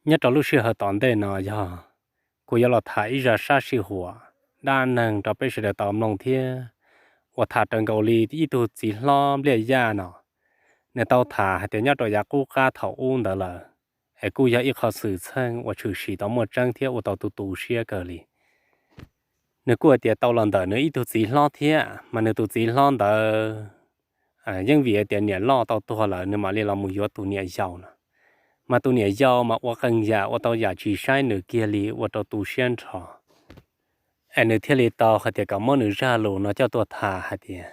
Nyob rau lub sij hawm tom ntej no yog kuv yuav los tham ib zaj sab sij huam dab neeg rau peb sawv daws tau mloog thiab. Uas tham raws nkaus li ib tug txiv hlob Npliaj Yaj no, nws tau tham hais tias nyob rau yav qub qab thaum ub ntawd lawm, es kuj yog ib qho xwm txheej uas tshwm sim tau muaj tseeb thiab ua tau tu tu siab kawg li. Nws kuj hais tias tau los ntawm nws ib tug txiv hlob thiab, mas nws tus txiv hlob ntawd yeej vim hais tias niam loj tau tuag lawm nws mam li los mus yuav tus niam yau no. Mas tus niam yau mas ua qee yam ua tau yam tsis saib nws kiag li ua rau tu siab nrho. Es nws thiaj li tau hais tias kom muab nws zaj lus no coj tuaj tham hais tias,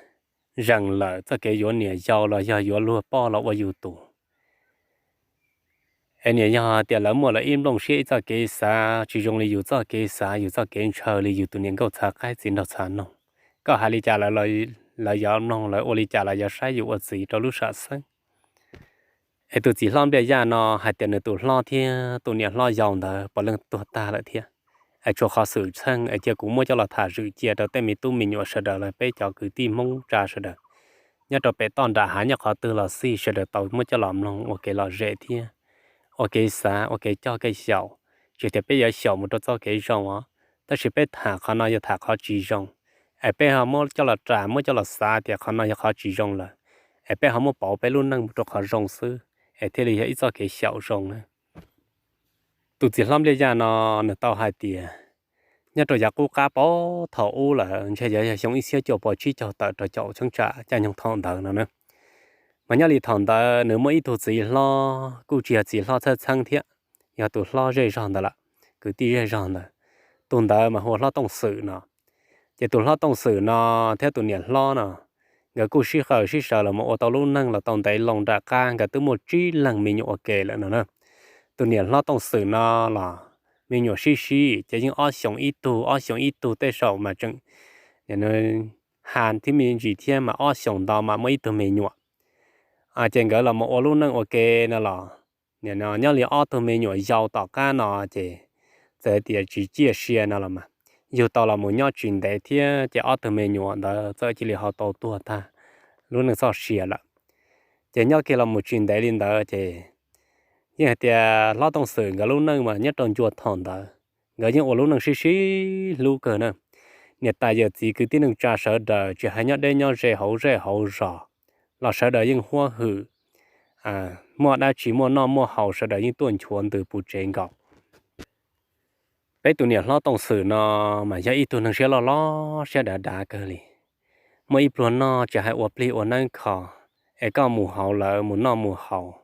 zeem lawm txoj kev yuav niam yau los yog yuav luag poj los ua yus tus. Es niam yog tias lawv muaj lawv ib nplooj siab ib txoj kev xav tsis zoo li yus txoj kev xav, yus txoj kev ntshaw li yus tus niam nkauj txhav qaib txiv nraug txhav noog, koj hais li cas lawv yuav mloog, lawv ua li cas lawv yuav saib yus ua txiv rau lub sam xeeb. Es tus txiv hlob Npliaj Yaj no hais tias nws tus hlob thiab tus niam hlob yau ntawd puav leej tuag tag lawm thiab. Es tshuav qhov xwm txheej es cia kuv muab coj los tham zwm cia rau tej me tub me nyuam sawv daws los peb cov kwv tij Hmoob tsa sawv daws nyob rau pem toj nram hav nyob qhov twg los xij sawv daws tau muab coj los mloog ua kev lom zem thiab ua kev xav ua kev coj kev xyaum. Tsis tias peb yuav xyaum mus rau txoj kev zoo os, tab sis peb tham qhov no yog tham qhov tsis zoo, es peb ho muab coj los ras muab coj los xav tias qhov no yog qhov tsis zoo lawm, es peb ho muab pauv peb lub neej mus rau qhov zoo xwb, es thiaj li yog ib txoj kev xyaum zoo na. Tus txiv hlob Npliaj Yaj no nws tau hais tias nyob rau yav qub qab puag thaum ub lawm ntshe yog xyoo ib txhiab cuaj pua tsib caug tawm rau caum cheeb tsam caij nyoog thaum ntawd no na. Mas nyob li thaum ntawd nws muaj ib tug txiv hlob kuj tsis yog txiv hlob txhawj txheeb thiab, yog tus hlob zej zog ntawd lawm, kwv tij zej zog ntawd. Tus ntawd mas hu ua Hlob Tooj Xwm no. Ces tus Hlob Tooj Xwm no thiab tus niam hlob no, nkawd kuj sib qawm sib sawv los mus ua tau lub neej los tau ntev loo nram qab, nkawd twb muaj tsib leeg me nyuam ua ke lawm no na. Tus niam Hlob Tooj Xwm no los me nyuam sib sib ces yeej ob xyoos ib tug ob xyoos ib tug, tej zaum mas tseem ha thiab me ntsis thiab mas ob xyoos ntau mas muaj ib tug me nyuam. Ces nkawd los mus ua lub neej ua ke no los, nyob li ob tug me nyuam yau tom qab no ces txawm tias tsis ciaj sia no los mas yug tau los mus nyob tsis ntev thiab ces ob tug me nyuam ntawd txawm cia li ho tau tuag tag lub neej txoj sia lawm. Ces nyob kiag los mus tsis ntev li ntawd ces yeej hais tias Hlob Tooj Xwm nkawd lub neej mas nyob rau ncua thaum ntawd nkawd yeej ua lub neej sib sib hlub kawg na. Niam tais yawm txiv kwv tij neej tsa sawv daws tsis hais nyob deb nyob ze hauv zej hauv zos los sawv daws yeej huab hwm, muaj dab tsi muaj noj muaj haus sawv daws yeej tuaj nchuav ntws puv tsev nkaus. Peb tus niam hlob Tooj Xwm no mas yog ib tug neeg siab loj loj siab dav dav kawg li. Muaj ib pluag noj tsis hais ua plig ua neeb kho, es koj mus hauv lawv mus noj mus haus,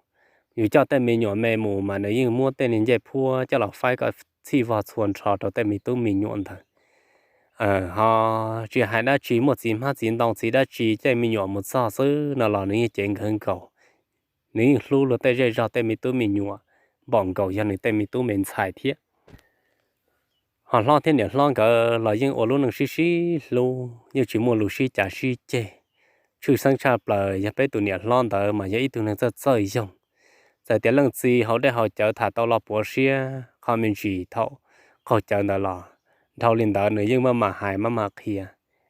yus coj tej me nyuam me mus mas nws yeej muab tej niag ncej phuab coj los faib kom txhij vog txhua nrho rau tej me tub me nyuam ntawd. Ho tsis hais dab tsi muaj txiv hmab txiv ntoo txiv dab tsi caij me nyuam mus txog xwb no los nws yeej cev nkawd nkaus. Nws yeej hlub luag tej zej zog tej me tub me nyuam npaum nkaus yog nws tej me tub me ntxhais thiab. Ho hlob thiab niam hlob nkawd los yeej ua lub neej sib sib hlub yeej tsis muaj lus sib cav sib ceg. Tshwj xeeb tshaj plaws yog peb tus niam hlob ntawd mas yog ib tug neeg txawj txawj yoog. Txawm tias leej txiv haus dej haus cawv tham tau lo puav siab qhov me ntsis thaum qaug cawv ntawd los, dhau li ntawd nws yeej maj mam hais maj mam qhia,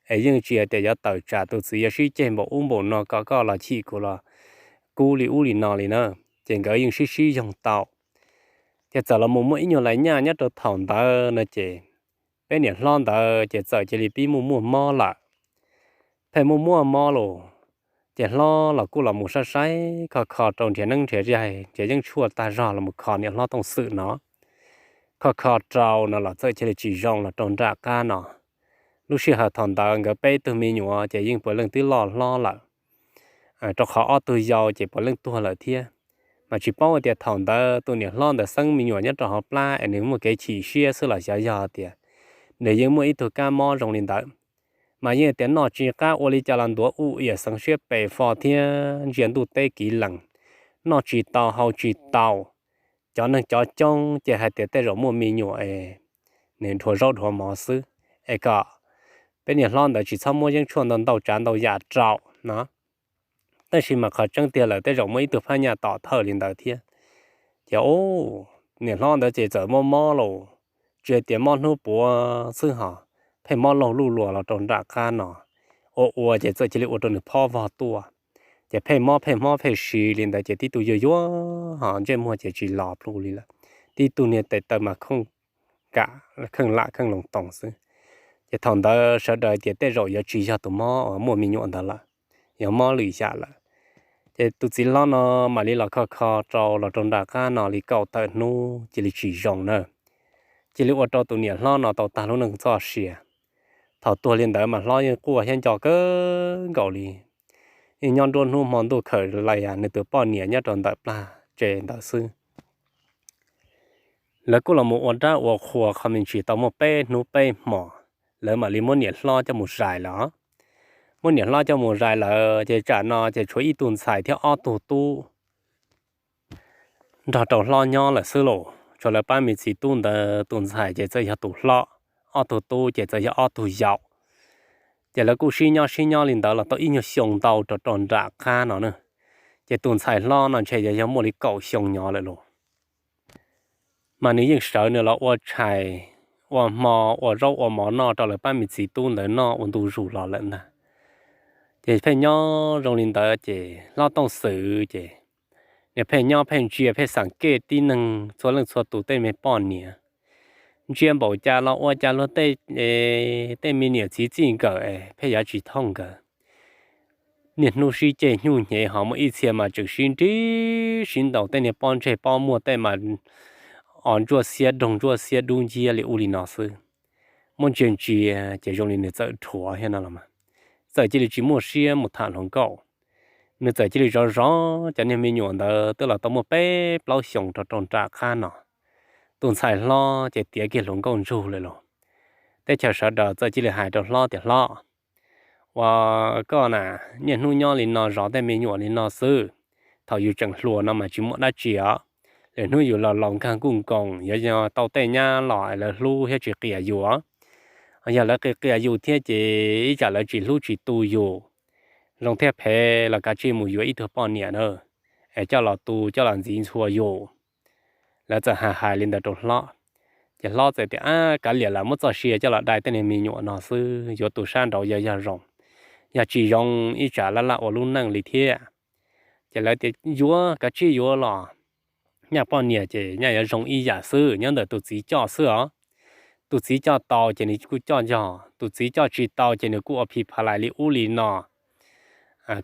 es yeej tsis hais tias yuav tawm tsam tus txiv yuav sib ceg npaum ub npaum no kom koj los chim kuv los kub li ub li no li na. Ces nkawd yeej sib sib yoog tau. Ces txawm los mus muaj ib nyuag lais nyaj nyob rau thaum ntawd no ces peb niam hlob ntawd ces txawm cia li pib muaj muaj mob lawm. Pheej muaj muaj mob los, ces hlob los kuj los mus saib saib kho kho rau nrhiav neeb nrhiav yaig nrhiav yeeb tshuaj tag zog los mus kho niam hlob Tooj Xwm no. Kho kho rau no los txawm cia li tsis zoo los rau nram qab no. Lub sij hawm thaum ntawd nkawd peb tug me nyuam ces yeej puav leej twb loj hlob lawm, rau qhov ob tug yau ces puav leej tuag lawm thiab. Mas tsis paub tias thaum ntawd tus niam hlob ntawd xeeb me nyuam nyob rau hauv plab es nws muaj kev chim siab xwb los xyov yog tias nws yeej muaj ib tug kab mob zoo li ntawd. Mas yeej tias noj tsis qab ua li cas los ntuav u iam xeev siab pes fo thiab ntsia ntuj teb kiv lees, noj tsis tau haus tsis tau. Cov neeg cov coob ces hais tias tej zaum muaj me nyuam es nws dhuav zaub dhuav mov xwb, es kom peb niam hlob ntawd tsis txhob muab yeeb tshuaj ntau ntau tsav ntau yam rau no. Tab sis mas qhov tseeb tiag lawm tej zaum muaj ib tug phab nyaj tom thawj li ntawd thiab. Ces niam hlob ntawd ces txawm mob mob los, tsis hais tias mob hnub puav xwb hos, pheej mob laug luj luas los rau nram qab no. Ua ua ces txawm cia li ua rau nws phob vog tuaj, ces pheej mob pheej mob pheej siv li ntawd ces tib tug yuag yuag hos ntsej muag ces tsis los plhu li lawm. tib tug niag tes taw mas khooj kam kheej lam kheej loo toos xwb. Ces thaum ntawd sawv daws tias tej zaum yuav tsis yog tus mob uas muaj me nyuam ntawd lawm, yog mob lwm yam lawm. Ces tus txiv hlob no mam li los kho kho rau los rau nram qab no li kaum tawm hnub cia li tsis zoo na. Cia li ua rau tus niam hlob no tau tag lub neej txoj sia. Thaum tuag li ntawd mas hlob yeej quaj thiab nco kawg nkaus li. Yeej nyob nruab hnub hmo ntuj khawm lais nws tus poj niam nyob rau ntawm plag tsev ntawd xwb. Lawv kuj los mus ua dab ua qhua qhov me ntsis tau muaj peb hnub peb hmos, lawv mam li muab niam hlob coj mus zais lawm. Muab niam hlob coj mus zais lawm ces tsam no ces tshuav ib tug ntxhais thiab ob tug tub nrog rau hlob nyob lawm xwb los. Tshuav lawv pab me txiv tub ntawd tus ntxhais ces txawm yog tus hlob, ob tug tub ces txawm yog ob tug yau. Ces lawv kuj sib nyob sib nyob li ntawd los tau ib nyuag xyoo ntau rau rau nram qab no na. Ces tus ntxhais hlob no ntshe yog yog muaj li kaum xyoo nyob lawm los. Mas nws yeej sawv nws los ua tshais, ua hmo, ua zaub ua mov noj rau lawv pab me txiv tub ntawd noj ua ntu zus los lawm ntag. Ces pheej nyob zoo li ntawd ces hlob Tooj Xwm ces nws pheej nyob pheej ntsia pheej xam kej tib neeg txhua leej txhua tus tej me poj niam. Ntsia npaum cas los ua cas luag tej, tej me niam txiv txij nkawm pheej yuav tsis thooj nkawd. Niaj hnub sib ceg nyuj hnyev ho muaj ib txhia mas tseem sib nrib sib ntaus tej niag pob ntseg pob muag tej mas os ntsuaj xiab doog ntsuaj xiab dub nciab li ub li no xwb. Muab ntsia ntsia ces zoo li nws txawm dhuav thiab no los mas, txawm cia li tsis muaj siab mus tham hluas nkauj. Nws txawm cia li zov zov cov niag me nyuam ntawd twb los tau muaj peb plaub xyoos rau rau nram qab no. Tus ntxhais hlob ces tiav kiag hluas nkauj ntsug lawm los. Teb chaws sawv daws txawm cia li hais rau hlob tias, Hlob, ua koj na, niaj hnub nyob li no zov tej me nyuam li no xwb, thaum yus tseem hluas no mas tsis muaj dab tsi os. Lwm hnub yus los laus nkag kuj nkoos yuav yog tau tej nyab los es lawv hlub thiab tsis qias yus. Yog lawv qias qias yus thiab ces ib tsam lawv tsis hlub tsis tu yus. Zoo thiab phem los kav tsij mus yuav ib tug poj niam na, es coj los tu coj los ntxiv ntxhua yus. Lawv txawm hais hais li ntawd rau hlob, ces hlob txawm tias, Ab, kav liam lawm, muab txoj sia coj los dai tej niag me nyuam no xwb, yuav tus sab nraud yog yog zoo. Yog tsis zoo ib tsam laj laj ua lub neej li thiab. Ces lawv tias, Yuav, kav tsij yuav los. Nyaj poj niam ces nyaj yuav zoo ib yam xwb, nyob ntawm tus txiv coj xwb os. Tus txiv coj tau ces nws kuj coj yog, tus txiv coj tsis tau ces nws kuj ua phi pha lais li ub li no.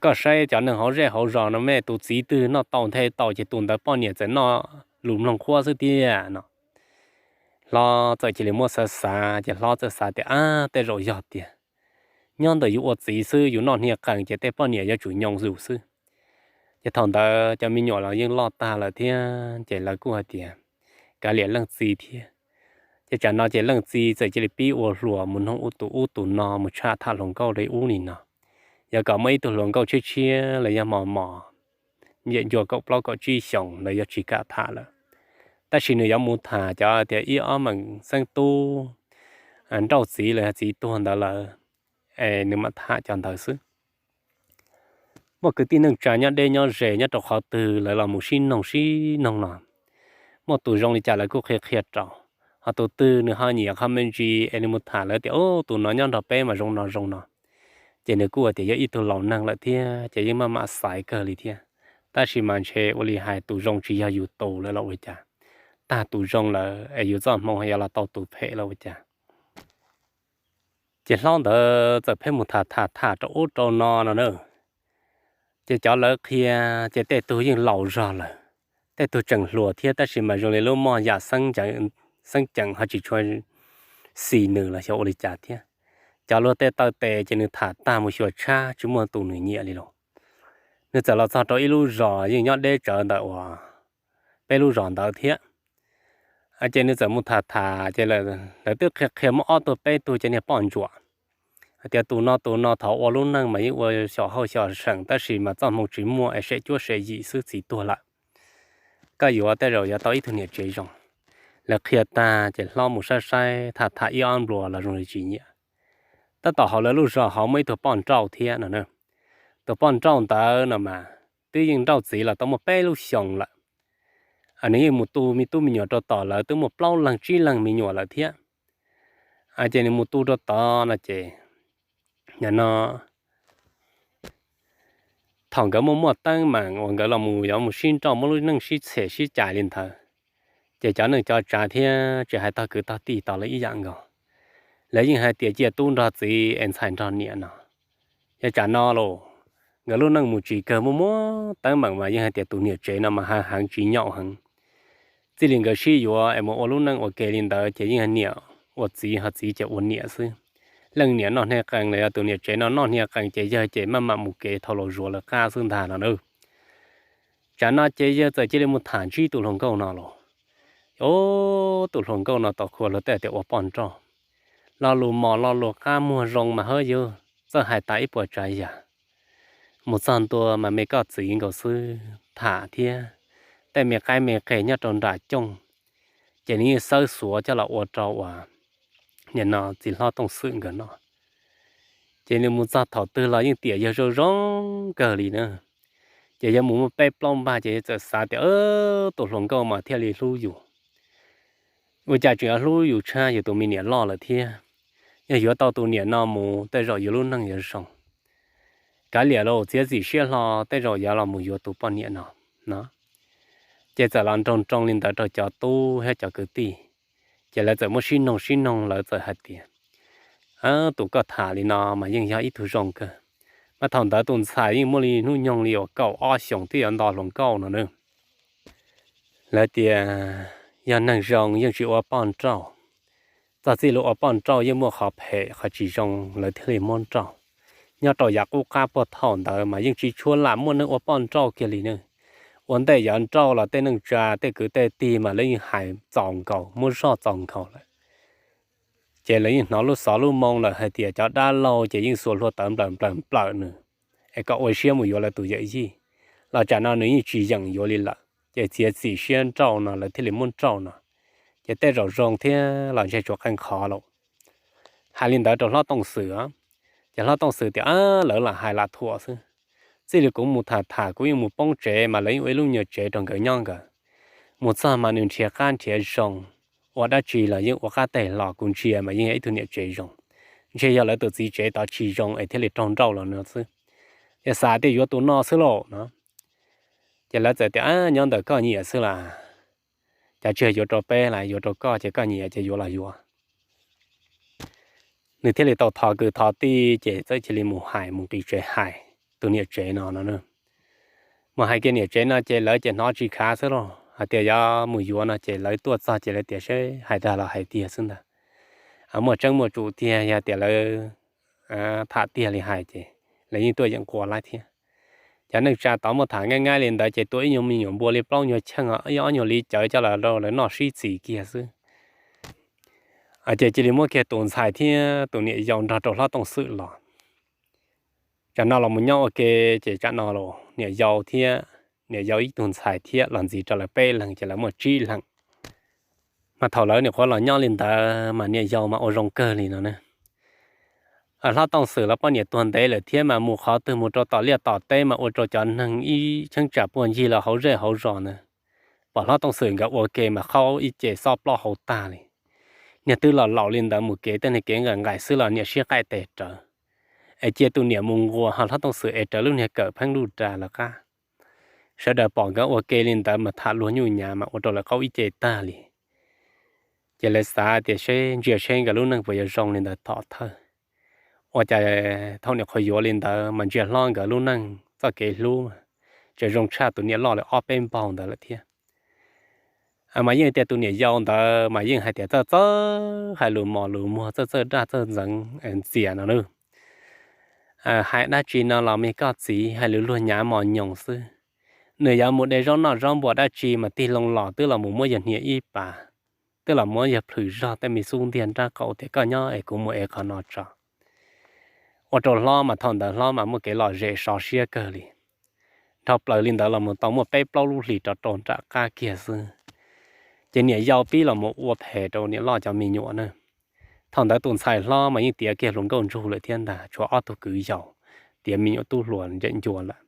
Koj saib cov neeg hauv zej hauv zos no me, tus txiv twg noj tau nthe tau ces tus ntawd poj niam txawm noj lus mloog qhuab xwb tiag no. Hlob txawm cia li muab xav xav ces hlob txawm xav tias, Ab, tej zaum yog tiag. Nyob ntawm yus ua txiv xwb, yus noj hnia qees ces tej poj niam yuav tsum nyoo yus xwb. Ces thaum ntawd cov me nyuam los yeej loj tag lawm thiab ces lawv kuj hais tias, Kav liam leej txiv thiab. Ces tsam no ces leej txiv txawm cia li pib ua hluas mus noog ub tus ub tus no, mus tshaj tham hluas nkauj li ub li no. Yog kom muaj ib tug hluas nkauj tshiab tshiab los yog mos mos, nyiam ncua kaum plaub kaum tsib xyoos los yuav tsis kam tham lawm. Tab sis nws yuav mus tham cov tias ib ob meem xeeb tub nrauj txiv los yog txiv tuag ntawd lawm, es nws mam tham cov ntawd xwb. Muaj kwv tij neej tsa nyob deb nyob ze nyob rau qhov twg lawv los mus sib noog sib noog no, muaj tus zoo li cas lawv kuj qhia qhia rau. Ho tus twg nws ho nyiam qhov me ntsis es nws mus tham lawv tias, Ub, tus no nyob nrog peb mas zoo no zoo no, ces nws kuj tias yog ib tug laus neeg lawm thiab ces yeej maj mam xaiv kawg li thiab. Tab sis mas ntshe ua li hais tus zoo tsis yog yus tus lawm los ua cas, tag tus zoo lawm es yus txoj hmoo yuav los tau tus phem los ua cas. Ces hlob ntawd txawm pheej mus tham tham tham rau ub rau no no na. Ces cov lawv qhia, ces tej tug yeej laus zog lawm, tej tug tseem hluas thiab tab sis mas zoo li lub moj yam xeeb ceem ho tsis tshua xis nws los xyov ua li cas thiab. Cov luag tej taw tes ces nws tham tag mus xyuas tshab tsis muaj tus nws nyiam li los. Nws txawm los txog rau ib lub zos yeej nyob deb tsawv ntawm uas peb lub zos ntawd thiab. Ces nws txawm mus tham tham ces lawv twb qhia qhia muaj ob tug peb tug cov niag poj ntsuam hais tias tus no tus no thaum ua lub neej mas yeej ua xyom hauj xyom seem tab sis mas txoj hmoo tsis muaj es sem cuab sem yim xwb txiv tuag lawm. Koj yuav tej zaum yuav tau ib tug niam tsev zoo. Lawv qhia tag ces hlob mus saib saib tham tham ib ob npluas los zoo li tsis nyiam. Tab tom hauv lawv lub zos hauv muaj ib tug poj nrauj thiab no. Tus poj nrauj ntawd no mas twb yeej nrauj txiv los tau muaj peb lub xyoos lawm. Nws yeej mus tu me tub me nyuam rau tom lawv twb muaj plaub leeg tsib leeg me nyuam lawm thiab. Ces nws mus tu rau tod no ces, no, thaum nkawd muaj muaj teeb meem uas nkawd los mus yuav mus sib nrauj muab lub neej sib txhem sib cais li ntawd, Ces cov neej cov tsav thiab tsis hais tog kwv tog tij tos lawv ib yam nkaus, lawv yeej hais tias cia tub nrog txiv es ntxhais nrog niam no. Yog tsam no los nkawd lub neej mus tsis kawg, muaj muab teeb meem mas yeej hais tias tus niam tsev no mas heev heev tsis nyaum heev. Txij li nkawd sib yuav es mus ua lub neej ua ke li ntawd ces yeej niam ua txiv ho txiv ces ua niam xwb. Leej niam noj hnia qees los yog tus niam tsev no noj hnia qees ces yawg ces maj mam mus kev dhau los zuav lawv qab xwb ntag no na. Tsam no ces yawg txawm cia li mus tham ntsib tus hluas nkauj no los. Ub, tus hluas nkauj no tau qhuas luag tej tias ua poj nrauj, lo lus mos lo lus qab muag zoo mas hawb yug, txawj hais tas ib puas tsav yam. Mus txog ntua mas me koj txiv nkaus xwb tham thiab tej me qaib me qe nyob rau nram cooj, ces nws yeej xawb xuav coj los ua rau uas nim no txiv hlob Tooj Xwm nkawd no. Ces nws mus txog thaum twg los yeej tiam yawg zoo zoo kawg li na. Ces yawg mus muaj peb plaub npag ces yawg txawm xav tias tus hluas nkauj mas thiaj li hlub yus. Ua cas tseem yuav hlub yus tshaj yus tus me niam loj lawm thiab? Yog yuav tau tus niam no mus tej zaum yus lub neej yuav zoo. Kav liam los txiav txim siab hlo tej zaum yuav los mus yuav tus poj niam no no. Ces txawm los nroo nroo li ntawd rau cov tub thiab cov kwv tij. Ces lawv txawm muab sib noog sib noog lawv txawm hais tias tus koj tham li no mas yeej yog ib tug zoo kawg. Mas thaum ntawd tus ntxhais yeej muaj li hnub nyoog li uas kaum ob xyoos twb yuav nto hluas nkauj no na. Lawv tias yog neeg zoo yeej tsis ua poj nrauj. Txog txij li ua poj nrauj yeej muaj qhov phem qhov tsis zoo lawv thiaj li muab nrauj. Nyob rau yav qub qab puag thaum ntawd mas yeej tsis tshua lam muaj neeg ua poj nrauj kiag li ne. Ua ntej yuav nrauj los tej neej tsa tej kwv tej tij mas lawv yeej hais txaus nkaus, muab zog txaus nkaus lawm. Ces lawv yeej hnov lub xov lub moo lawm hais tias cov dab laug ces yeej xuas hlua tawv nplawm nplawm nplawm nws es kom ua siab mus yuav lawv tus yawm yij. Los tsam no nws yeej tsis yeem yuav li lawm ces txiav txim siab nrauj no lawv thiaj li muab nrauj no. Ces tej zaum zoo thiab los ntshe tsuas qee qhov lawm. Hais li ntawd rau hlob Tooj Xwm, ces hlob Tooj Xwm tias lawv lam hais lam thuam xwb. Txij li kuv mus tham tham kuv yeej mus poob tsev mas lawv yeej ua ib lub nyuag tsev rau nkawd nyob nkawd. Mus txog mas nws nrhiav qab nrhiav zoo, ua dab tsi los yeej ua qab teg los kuv ntsia mas yeej yog ib tug niam tsev zoo. Ntshe yog lawv tus txiv tsev tod tsis zoo es thiaj li raug nrauj los no xwb. Ces xav tias yuav tus no xwb lauj no. Ces lawv txawm tias nyob ntawm koj nyiam xwb las, cas tsis yuav rau peb las, yuav rau koj ces koj nyiam ces yuav los yuav. Nws thiaj li tau thov kwv thov tij ces txawm cia li mus hais mus nqis tsev hais tus niam tsev no no. Mus hais kiag niam tsev no ces lawv ces hnov tsis khav xwb lauj, hais tias yuav mus yuav no ces lawv tuaj txog ces lawv tias seb hais dag los hais tiag xwb ntag. Muaj tseeb muaj tsum tiag yog tias lawv tham tiag li hais ces lawv yeej tuaj yeem qua laib thiab. Cov neej tsa tod muaj tham nqaij nqaij li ntawd ces tua ib nyuag me nyuam npua li plaub nyuag cheej, ib ob nyuag li cawv coj los rau lawv noj sib txis kiag xwb. Ces cia li muab kiag tus ntxhais thiab tus niam yau nrog rau hlob Tooj Xwm los. Tsam no los mus nyob ua ke, ces tsam no los niam yau thiab, niam yau ib tug ntxhais thiab los ntxiv rau lawv peb leeg ces lawv muaj tsib leeg. Mas thaum lawv nyuam qhuav los nyob li ntawd mas niam yau mas ua zoo kawg li no ne. Hlob Tooj Xwm los poj niam tuag ntev lawm thiab mas mus qhov twg mus rau tom liaj tom teb mas ua rau cov neeg ib cheeb tsam puag ncig los hauv zej hauv zos ntawd pom hlob Tooj Xwm nkawd ua ke mas qaub ib ce xob plaub hau tag li. Niag twb los laus li ntawd mus kev tej niag kev nqaim nqaim xwb los niam sib qaij tes rawv, es cia tus niam mus nquas ho hlob Tooj Xwm ev rawv lub niag kawm pheeb lub ras lawv qab. Sawv daws pom nkawd ua ke li ntawd mas tham luag nyuj nyav mas ua rau lawv qaub ib ce tag li. Ces lawv xav tias seb ntsia seb nkawd lub neej puas yuav zoo li ntawd tom thawj. Ua cas thaum nyuam qhuav yuav li ntawd mas ntsia hlob nkawd lub neej txoj kev hlub tseem zoo tshaj tus niam loj lawv ob peb npaug ntawd lawm thiab. Mas yeej tias tus niam yau ntawd mas yeej hais tias txawj txawj hais lus mos lus muag, txawj txawj daj txawj ntxeev ntxias no na. Hais dab tsi no los me koj txiv, hais lus luag nyav mos nyoos xwb. Nws yuav mus de zaub noj zaub npua dab tsi mas tig loo los twb los mus muab yawg hnia ib pas, twb los muab yawg plhws zog tej me xub ntiag nrab qaum tias koj nyob es kuv mus ev qhov no tso. Ua rau hlob mas thaum ntawd hlob mas muaj kev lom zem sov siab kawg li. Dhau plaws li ntawd los mus tau muaj peb plaub lub hlis rov rau nram qab kiag xwb, ces niam yau pib los mus ua phem rau niam loj cov me nyuam na. Thaum ntawd tus ntxhais hlob mas yeej tiav kiag hluas nkauj ntsug lawm thiab ntag, tshuav ob tug kwv yau tiav me nyuam tub hluas nceem ncua lawm.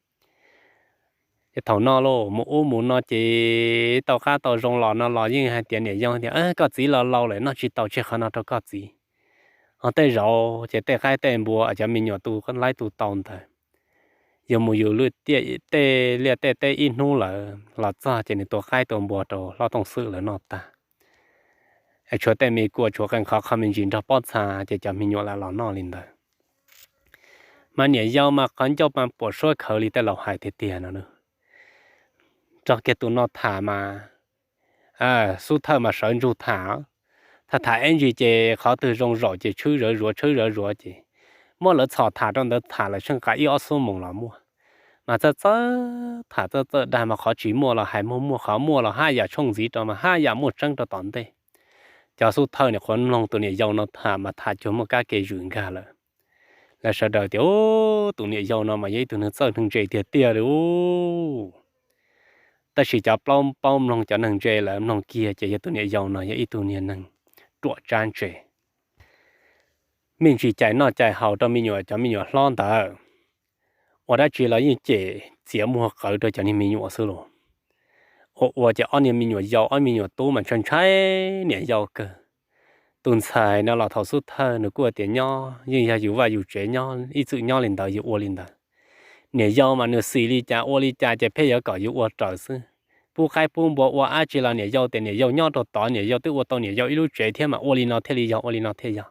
Ces thaum no los mus ub mus no ces tau qab tau zoo los no los yeej hais tias niam yau tias koj txiv los laus lawm noj tsis tau, tseg qhov no rau koj txiv. Ho tej zaum ces tej qaib tej npua cov me nyuam tu laib tu tau ntawd. Yug mus yug tej liaj tej teb ib hnub lawm los txog ces nws tua qaib tua npua rau Hlob Tooj Xwm lawv noj tag, tshuav tej me kua tshuav qee qhov qhov me ntsis nrog pob txha ces cov me nyuam lam los noj li ntawd. Mas niam yau mas qhov ncauj mas puas suab khawv li tej laus hais tiag tiag no. Nrog kiag tus no tham mas, xub thawj mas sawv ntsug tham, tham tham ib ntsis ces qhov twg zoo zaum ces tshwb zawv zuav tshwb zawv zuav ces muab lawv txhom tham rau ntawd tham lawm tsheej qas ib ob xuab moos los muaj. Mas txawj txawj tham txawj txawj dag mas qhov tsis muaj los hais muaj muaj, qhov muaj los haj yam tshooj ntxiv rau mas haj yam muaj tseeb rau tom ntej. Cov xub thawj nim qhuav mloog tus niam yau no tham mas tham cuag muaj kab ke zwm nkag lawm. Lawv sawv daws tias, Ub, tus niam yau no mas yog ib tug neeg txawj neeg ntse tiag tiag li ub. Tab sis cov plaub paub mloog cov neeg ntse lawv mloog kiag ces yog tus niam yau no yog ib tug niag neeg ruam tsab ntse. Me ntsis cais noj cais haus rau me nyuam, cov me nyuam hlob ntawd ua dab tsi los yeej cem txiav muag qawv rau cov niag me nyuam xwb los. Ua ua ces ob niag me nyuam yau ob me nyuam tub mas ntshai ntshai niam yau kawg. Tus ntxhais no los thaum xub thawj nws kuj tias nyob yeej yog yus vaj yus tsev nyob ib txwm nyob li ntawd yus ua li ntawd. Niam yau mas nws xis li cas ua li cas ces pheej yuav kom yus ua raws xwb. Pub qaib pub npua ua dab tsi los niam yau tias niam yau nyob rau tod, niam yau twb ua tau niam yau ib lub tsev thiab mas ua li no thiaj li yog, ua li no thiaj yog.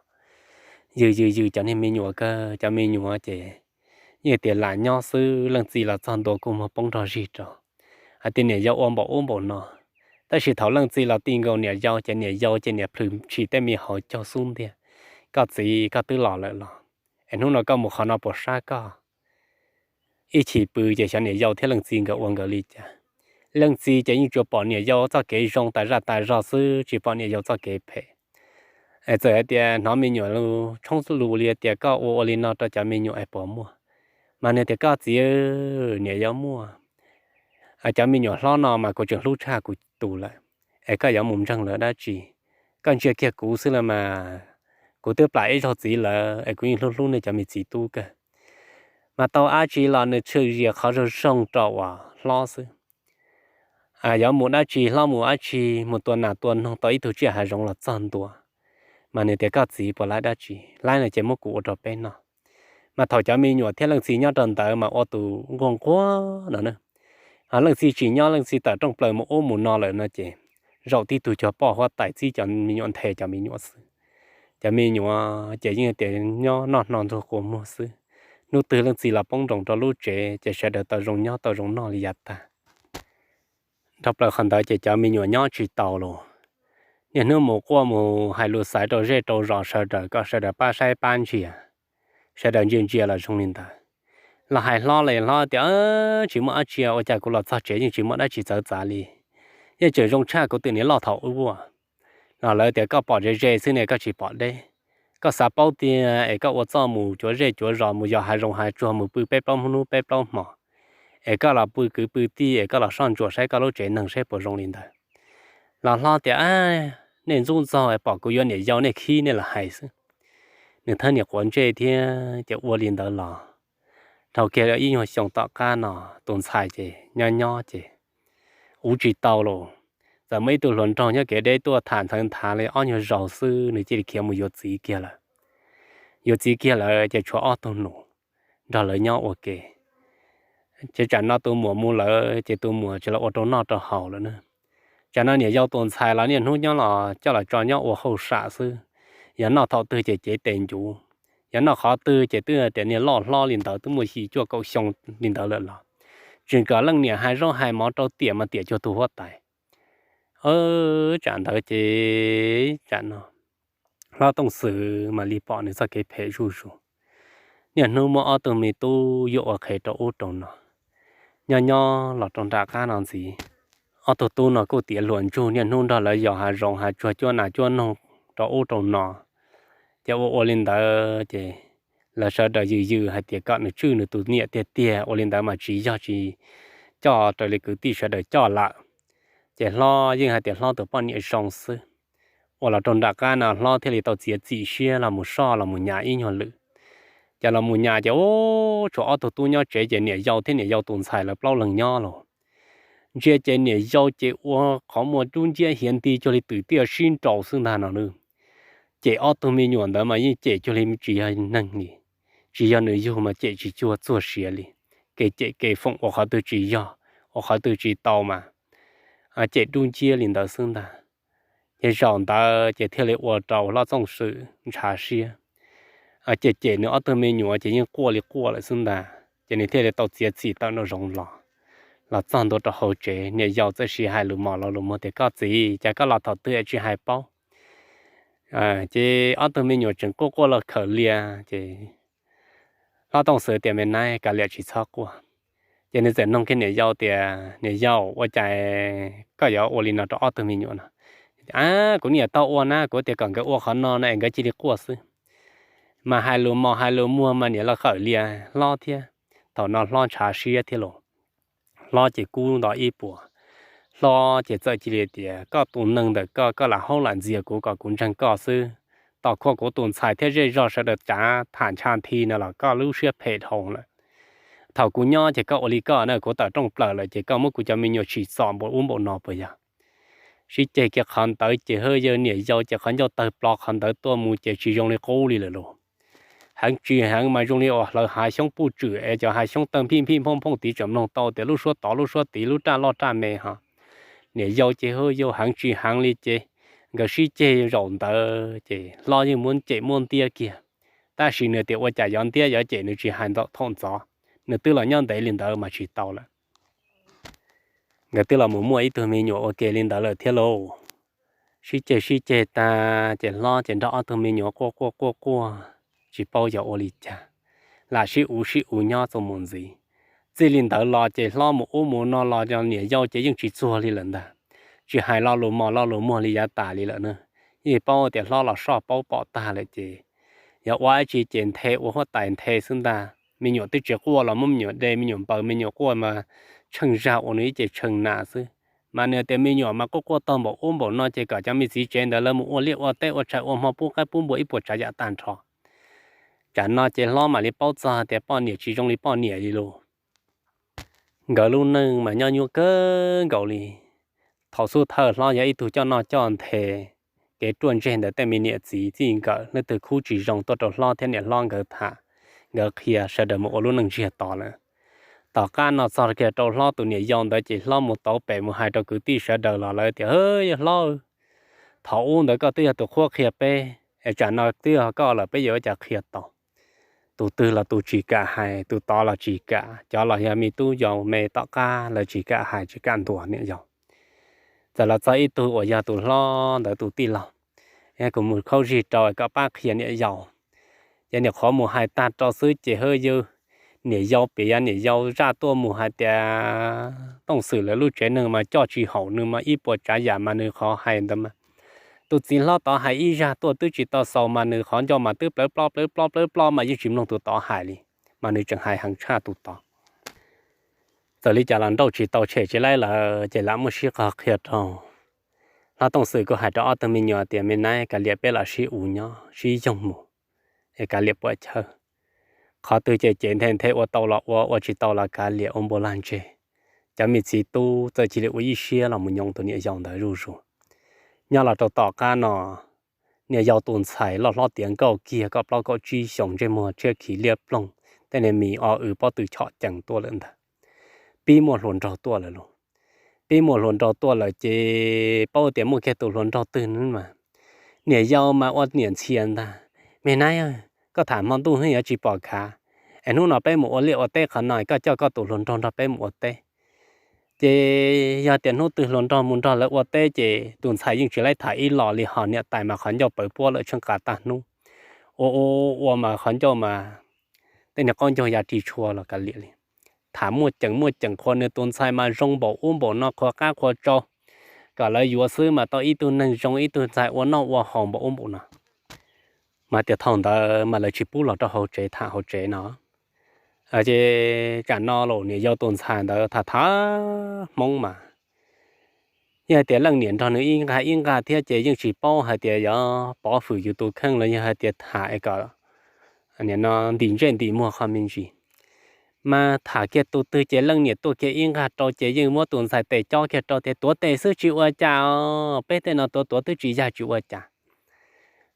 Yws yws yws cov niag me nyuam kawg, cov me nyuam ces yeej tias lam nyob xwb, leej txiv los txog ntua kuj muag poob nrog zig rau, hais tias niam yau ua npaum ub npaum no. Tab sis thaum leej txiv los ti nkaus niam yau ces niam yau ces niam plhws tshis tej me hauv caug xub ntiag, Koj txiv, koj twb los lawm los es hnub no koj mus qhov no puas sab koj? Ib chim pw ces xyov niam yau thiab leej txiv nkawd ua nkawd li cas. Leej txiv ces yeej tsuas pom niam yau txoj kev zoo tas zaj tas zog xwb, tsis pom niam yau txoj kev phem. Es txawm hais tias hnov me nyuam tshoob lus li tias koj ua ua li no rau cov me nyuam es puas muaj, mas nws tias koj txiv, niam yau muaj. Cov me nyuam hlob no mas kuv tseem hlub tshaj kuv tus lawm, es koj yuav mus ntseeg lawv dab tsi? Koj ntsia kiag kuv xwb los mas kuv twb plam ib zaug txiv lawm es kuv yeej hlub hlub nej cov me txiv tub kawg. Mas tau dab tsi los nws tshwm zias qhov zoo zoo rau uas hlob xwb. Yog mus dab tsi hlob mus dab tsi, mus tua nas tua noog tau ib tug tsiaj hav zoov los txog ntua, mas nws tias koj txiv puas laib dab tsi? Laib no ces muab kuv ua rau peb noj. Mas thaum cov me nyuam thiab leej txiv nyob rau ntawd mas ua tus nquag nquag no na. Leej txiv tsis nyob, leej txiv tawm rooj plaws mus ub mus no lawm no ces zaum tib tug cog poj huab tais txib cov me nyuam nthe cov me nyuam xwb. Cov me nyuam ces yeej tias nyob noj hno ntxuag quas muag xwb. Hnub twg leej txiv los poob nroos rau lub tsev ces sawv daws tau zoo nyob tau zoo noj li yav tag. Dhau plaws qhov ntawd ces cov me nyuam nyob tsis taus los, niaj hnub mus quaj mus hais lus xaiv rau zej rau zos sawv daws kom sawv daws pab saib pab ntsia. Sawv daws ntsia ntsia los zoo li ntawd. Los hais hlob los hlob tias, Tsis muaj dab tsi, ua cas kuv los txog tsev yeej tsis muaj dab tsi txawv txav li, yeej tseem zoo tshaj kuv tus niam loj thaum ub ua. Los lawv tias koj pom ze ze xwb ne, koj tsis pom deb. Koj xav paub tiag es koj ua txuj mus cuav zej cuav zos, mus yos hav zoov hav tsuag, mus pw peb plaub hnub peb plaub hmo, es koj los pw kwv pw tij, es koj los soj ntsuam saib koj lub tsev neeg saib puas zoo li ntawd. Los hlob tias, Nej ntxub ntxaug pom kuv yuav niam yau nej khib nej los hais xwb. Nws thawb niam quav ntsej thiab ces ua li ntawd los dhau kiag ib nyuag xyoo tom qab no, tus ntxhais ces nyob nyob ces ua tsis tau los, txawm muaj ib tug hluas nraug nyob kev deb tuaj tham ntxhawv nthav li ob nyuag zaus xwb nws cia li khiav mus yuav txiv kiag lawm. Yuav txiv kiag lawm ces tshuav ob tug nus nrog lawv nyob ua ke. Ces tsam no tus muam mus lawm ces tus muam tsis los ua rau noj rau haus lawm na. Tsam no niam yau tus ntxhais los niaj hnub nyob los coj los tso nyob ua hauj sam xwb. Yog noj thaum twg ces cev tes ncuv, yog noj qhov twg ces twb tias niag loj hlob li ntawd twb muaj yim cuaj kaum xyoo li ntawd lawm los tseem kom leej niam hais zaub hais mov rau tiam mas tiam cuag tus huab tais. Tsam ntawd ces tsam no hlob Tooj Xwm mam li pom nws txoj kev phem zuj zus. Niaj hnub muab ob tug me tub yuam ua qhev rau ub rau no. Nyob nyob los rau nram qab no ntxiv, ob tug tub no kuj tiav hluas ntsug niaj hnub nrog lawv yos hav zoov hav tsuag cuab nas cuab noog rau ub rau no. Ces ua ua li ntawd ces lawv sawv daws yws yws hais tias kom nws tswj nws tus niam tiag tiag, ua li ntawd mas tsis yog tsis coj raws li kwv tij sawv daws coj lawm. Ces hlob yeej hais tias hlob tus poj niam zoo xwb. Ua los rau nram qab no hlob thiaj li tau txiav txim siab los mus soj los mus nyas ib nyuag lwm. Ces los mus nyas ces ub, tshuav ob tug tub nyob tsev ces niam yau thiab niam yau tus ntxhais lawv plaub leeg nyob los. Ntsia ces niam yau ces ua qhov muag dub nciab hiav nti cuag li twm tiaj sib nraus xwb ntag no na. Ces ob tug me nyuam ntawd mas yeej cem cuag li tsis yog neeg li, tsis yog nws yug mas cem tsis cuag txuag siav li. kev cem kev foom ua qhov twg tsis yog, ua qhov twg tsis tau mas cem dub nciab li ntawd xwb ntag. Ces zaum ntawd ces thiaj li ua rau Hlob Txooj Xwm ntshav siab. Ces cem nws ob tug me nyuam ces yeej quaj li quaj lawm xwb ntag, ces nws thiaj li tau txiav txim tawm nraum zoov los. Los txog ntua rau hauv tsev, niam yau txawm sis hais lus mos lo lus muag tias, Koj txiv, cas koj los thaum twg es tsis hais paub? Ces ob tug me nyuam tseem quaj quaj los khawm lias, ces Hlob Txooj Xwm tias, Me nab, kav liam tsis txhob quaj. Ces nws txawm nug kiag niam yau tias, Niam yau, ua cas koj yuav ua li no rau ob tug me nyuam no? A, kuv niam tau ua na, kuv tias kom nkawd ua qhov no no es nkawd cia li quaj xwb. Mas hais lus mos hais lus muag mas niam los khawm lias hlob thiab. Thaum no hlob ntshav siab thiab los, hlob ces kub nto ib puas. Hlob ces txawm cia li tias, Koj tus neeg ntawm koj, koj lam haub lam ntxias kuv kom kuv ntseeg koj xwb. Tom qhuav kuv tus ntxhais thiab zej zog sawv daws tsav tham ncha nthi no los koj lub siab phem dhau lawm. Thaum kuv nyob ces koj ua li koj na, kuv tawm rooj plaws lawm ces koj muab kuv cov me nyuam tsim txom npaum ub npaum no puas yog? Sib ceg kiag qhov ntawd ces hwj yawg niam yau ces qhov ncauj tawg plo qhov ntawd tuaj mus ces tsis zoo li qub li lawm lauj. Heev tsis heev mas zoo li uas hlawv hav xyoob puj tswm es cov hav xyoob tawg phij phij phooj phooj tid tseem mloog tau tias lub suab tod lub suab tid lub raj loj raj me ho. Niam yau ces hwj yau heev tsis heev li ces nkawd sib ceg zaum ntawd ces hlob yeej muab cem muab ntiab kiag. Tab sis nws tias ua cas yuav ntiab yuav cem nws tsis hais ntawm thaum ntxov, nws twb los nyob ntev li ntawd mas tsis tau lawm. Nkawd twb los mus muaj ib tug me nyuam ua ke li ntawd lawm thiab lauj. Sib ceg sib ceg tag ces hlob ces nrog ob tug me nyuam quaj quaj quaj quaj, tsis paub yuav ua li cas, lam sib uv sib uv nyob txuas mus ntxiv. Txij li ntawd los ces hlob mus ub mus no los niam yau ces yeej tsis txuag li lawm ntag, tsis hais lo lus mos lo lus muag li yav tas li lawm na. Yeej paub tias hlob los soj paub pom tag lawm ces yog ua dab tsi ces nthe ua huab tais nthe xwb ntag. Me nyuam twb tsis quaj los muab me nyuam de, me nyuam npaws me nyuam quaj mas tsheej zag ua nws ib ce tsheej nas xwb. Mas nws tias me nyuam mas quaj quaj tag npaum ub npaum no ces kom cov me txiv tsev ntawd lawv mus ua liaj ua teb ua tshais ua hmo pub qaib pub npua ib puas tsav yam tag nrho. Tsam no ces hlob mam li paub txog tias poj niam tsis zoo li poj niam li lauj. Nkawd lub neej mas nyob nyuaj kawg nkaus li. Thaum xub thawj hlob yog ib tug coj noj coj nthe, kev ruaj ntseg ntawm tej me niam txiv txij nkawm leej twg khub tsis zoo tuaj rau hlob thiab niam hlob nkawd tham, nkawd qhia sawv daws mus ua lub neej ntsiag to lawm. Tom qab no txog kiag rau hlob tus niam yau ntawd ces hlob mus tauv pem mus hais rau kwv tij sawv daws los lawv tias, Yog hlob, thaum ub ntawd koj twb yog tus qhuab qhia peb, es tsam no twb yog koj lawm peb yuav ua cas qhia tau? Tus twg los tus tsis kam hais, tus tod los tsis kam, cov los yog me tub yau me tom qab lawv tsis kam hais tsis kam ntuas niam yau. Txawm los txog ib tug uas yog tus hlob ntawd tus tij laug, kuv mus khaub zig rau kom pab qhia niam yau. Ces niam qhuav mus hais tag rau xwb ces hwj yawg niam yau piav niam yau zaj tuaj mus hais tias Tooj Xwm lawv lub tsev neeg mas coj tsis haum nws mas ib puas tsav yam mas nws qhov hais ntawd mas tus txiv hlob tod hais ib zaj tuaj twb tsis tau xaus mas nws qhov ncauj mas twb plawv plob plawv plob plawv plob mas yeej tsis mloog tus tod hais li, mas nws tseem hais heev tshaj tus tod. Txawm li cas los nrauj tsis tau tshem tsis laib lawm ces lam muab sib qog qhia rau. Hlob Tooj Xwm kuj hais rau ob tug me nyuam tias, Me nab, kav liam peb los sib uv nyob sib yoog mus, es kav liam puam chawj. Qhov twg ces cev nthe nthe ua tau los ua, ua tsis tau los kav liam ua npua lag ntseg. Cov me txiv tub txawm cia li ua ib siab los mus nyoos tus niam yau ntawd zuj zus. Nyob los rau tom qab no, niam yau tus ntxhais loj hlob tiav nkauj kiag kaum plaub kaum tsib xyoos, ntsej muag tshiab khiv liab ploog, tej niag mis o w pob tw chom cees tuaj lawm ntag. Pib muaj hluas nraug tuaj lawm lauj. Pib muaj hluas nraug tuaj lawm ces paub tias muaj kiag tus hluas nraug twg mas niam yau mas ua niam ntxhias ntag. Me nab, koj tham hmo ntuj hnub yuav tsis pom khav, es hnub no peb mus ua liaj ua teb qhov no koj coj koj tus hluas nraug nrog peb mus ua teb. Ces yog tias hnub twg hluas nraug mus nrog lawv ua teb ces tus ntxhais yeej tsis laib tham ib los li, ho niam tais mas qhov ncauj pawv puab lawm tsheej qas tag hnub. Ua ua ua mas qhov ncauj mas tej niag qaub ncaug ya ris tshua los kav liam li. Tham muaj ceem muaj ceem, qhuas nws tus ntxhais mas zoo npaum ub npaum no, qhuas qab qhuas tsau, kom lawv yuav xwb mas tau ib tug neeg zoo ib tug ntxhais ua noj ua haus npaum ub npaum no. Mas tias thaum ntawd mas lawv tsis pub los rau hauv tsev tham hauv tsev no. Ces tsam no los niam yau tus ntxhais ntawd tham tham Hmoob mas yeej hais tias leej niam nrog nws ib nqag ib nqag thiab ces yeej tsis paub hais tias yuav pov hwm yus tus kheej los yog hais tias tham es kom nim no ntim ntsej ntim muag qhov me ntsis. Mas tham kiag tus twg ces leej niam tuaj kiag ib nqag rau ces yeej muab tus ntxhais tes cob kiag rau tias tuav tes xwb tsis ua cas os, peb tej no tuav tuav twb tsis yag tsis ua cas.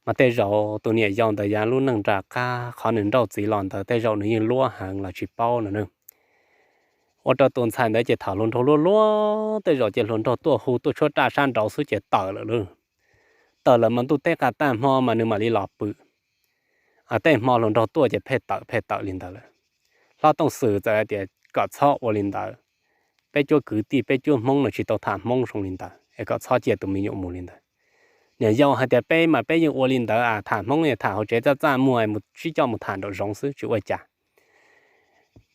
Mas tej zaum tus niam yau ntawd yav lub neej nram qab qhov nws nrauj txiv los ntawd tej zaum nws yeej luab heev los tsis paub no na. Ua rau tus ntxhais ntawd ces tham hluas nraug luag luag, tej zaum ces hluas nraug tuaj hu tuaj tshuab raj sab nraud xwb ces tawm lawm lauj. Tawm lawm mas ntuj teb qas tag hmo mas nws mam li los pw. Tej hmo hluas nraug tuaj ces pheej tawm pheej tawm li ntawd lawm. Hlob Tooj Xwm txawm hais tias kom txhob ua li ntawd, peb cuab kwv tij peb cuab Hmoob no tsis tau tham Hmoob zoo li ntawd es kom txhob cia tus me nyuam mus li ntawd. Niam yau hais tias peb mas peb yeej ua li ntawd, tham Hmoob tham hauv tsev txaj txaj muag, mus sib coj mus tham nraum zoov xwb tsis ua cas.